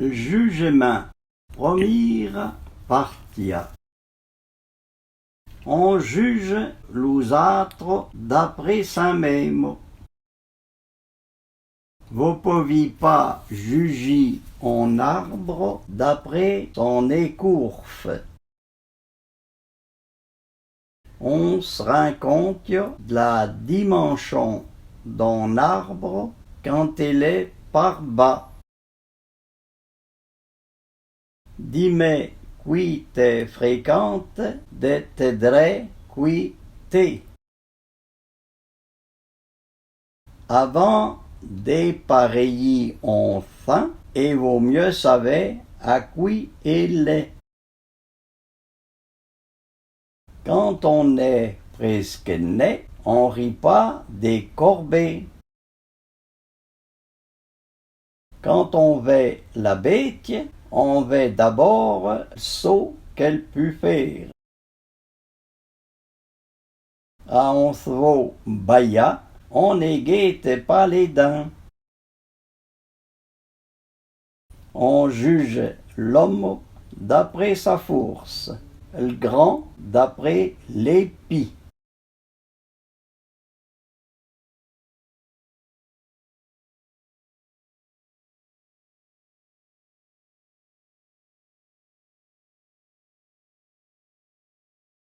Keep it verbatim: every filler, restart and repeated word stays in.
L'jujemèn, promîre partia. On juje lou-z-âtro d'après sin mémo. Vo povî pâ jujî on arbro d'après son écourfe. On se rin contio de la dimenchon d'on arbro quand il è par bâ. Di-mè qui te fréquente, de te drè qui t'è. Avan d'èparéyî on thin, i vô myeu savè a qui i l'è. Quand on è presque nè, on ri pâ de corbé. Quand on vè la bétye, on vè d'abôr so qu'èl pu fére. A on svo bayâ, on ne guéte pâ lé din. On juje l'omo d'après sa forse, le gran d'après l'épi.